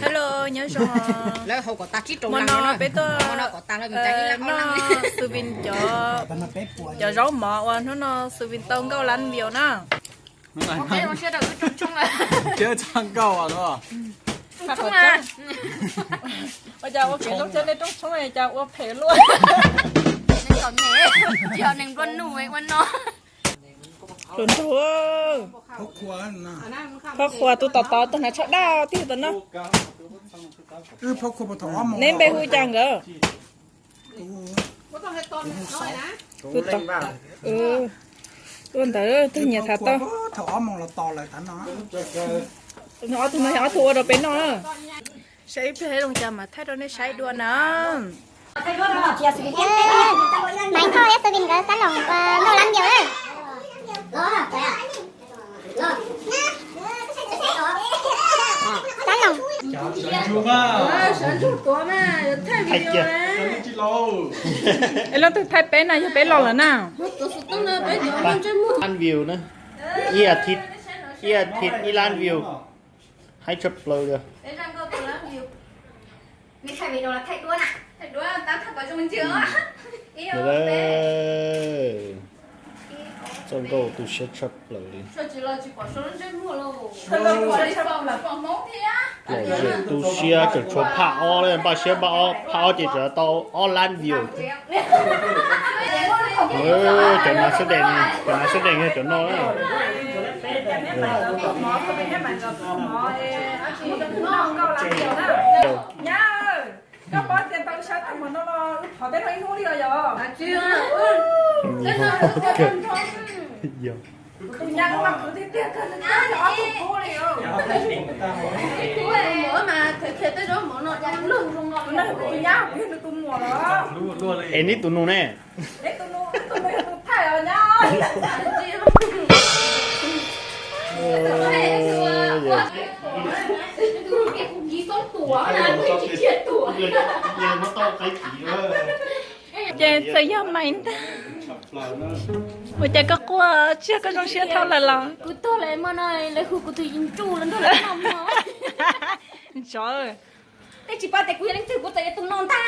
Hello, nyob zoo. Hmo no peb tuaj noj Xwm Vin cov, cov zaub mov uas hnub no Xwm Vin tau Nkauj Lab View na. Ua cas ua kev zoo thiab nej rooj tshoob cas ua phem luaj. Hluas nraug, Phob Qhua tus tom tod tag hnav tsho daj tiag tom no. Neb npe hu cas nkawd? Tus ntawd twg nyiam tham tau. Ob tug no yog ob tug ua rau peb noj na. Saib ib pliag zoo cas mam thaij rau nej saib dua na. Maiv Thoj thiab Xwm Vin nkawd xab loos Nkauj Lab View na. Xab loos. Es leej twg thaij peb na, yog peb los lawm na. Lab View na. Ib as thiv, ib as thiv ib lab view. Haib tshaj plaws li. Txoj nkauj tu siab tshaj plaws li. Lom zem tu siab tseem tshuav phaj ob, npaj siab npaj ob, phaj ob ces tseem tau ob lab view. Cov nas xab dees, cov nas xab dees cov no. Koj paub tias tau sab tus hmo no los wb thov tej no ib hnub li os yog. Tus nyab no mas khwv tiag tiag kawg, ob tug kub li. Tus nyab kuv yog nws tus muam los. Es neb tus nus ne? Neb tus nus, neb tus nus yog tus thaij os nyab. Ces txawm yog Maiv ntag. Ua cas koj quaj, tsis yog koj zoo siab dhau lawm los? Kuv tuag lawm hmo no lawv hu kuv tus yim ntsuj los nrog lawv noj mov. Ntxov, tej tsis paub tias kuv yog leej twg, kuv txawm yog tus no ntag.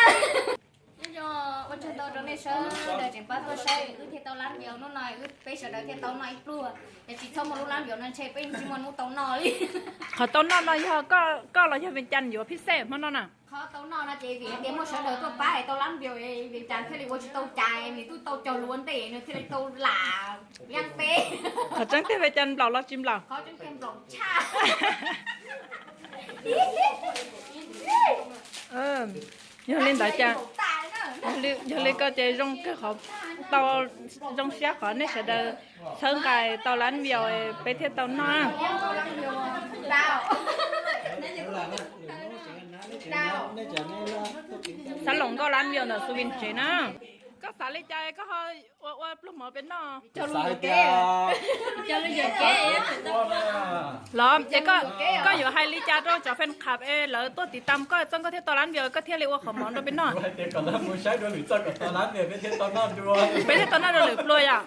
Nyob zoo, ua tsaug ntau rau nej sawv daws tseem pab tuaj saib wb thiaj tau lab view, hnub no wb peb sawv daws thiaj tau noj ib pluag. Yog tsis txhob muaj lub lab view no ntshe peb tsis muaj hnub tau noj li. Qhov tau noj no yog koj los yog Vias Cas yuav phij xej hmo no na? Qhov tau noj no ces vim tias muaj sawv daws tuaj pab es tau lab view, Vias Cas thiaj li ua tsis tau cas, nws twb tau cog lus ua ntej nws thiaj li tau lam yeej peb. Qhov tseeb tiag Vias Cas nplaum los tsis nplaum? Qhov tseeb tiag nplaum tshaj. Yog li ntawd cas, yog li koj ces zoo kawg qhov tau, zoo siab qhov nej sawv daws txhawb nqaim tau lab view peb thiaj tau noj. Xab loos Nkauj Lab View ntawm Xwm Vin tsev na. Koj xav li cas koj ho ua ua pluag mov peb noj? Los ces koj yuav hais li cas rau cov fan club es lawv tuaj tiv tam koj txoj nkauj thiaj tau lab view koj thiaj li ua qhov mov rau peb noj? Peb thiaj tau noj dua lwm pluag yom.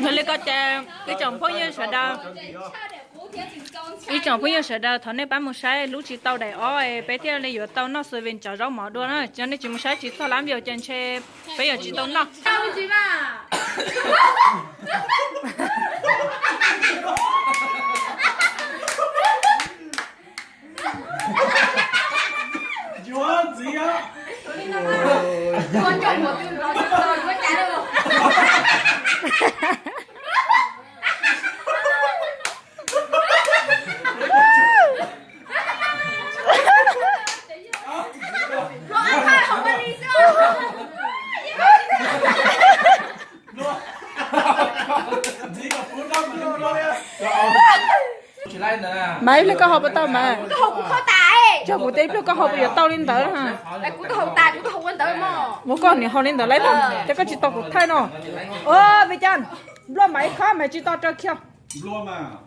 Yog li ko ces ib tsoom phooj ywg sawv daws, ib tsoom phooj ywg sawv daws thov nej pab mus saib lub tsis tau daim ob es peb thiaj li yuav tau noj Xwm Vin cov zaub mov dua na. Cov nej tsis mus saib tsis txog lab view ces ntshe peb yuav tsis tau noj. Mas ib pliag koj haus puas tau mas? Cog kuv teb ib pliag koj haus puas yuav tau li ntawd? Ua koj niam haus li ntawd lawm, ces koj tsis tau kuv thaij no. Ua Vias Cas, npluaj mas ib khob mas tsis tau raws kiag.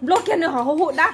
Npluaj kiag nws ho hu hu dab.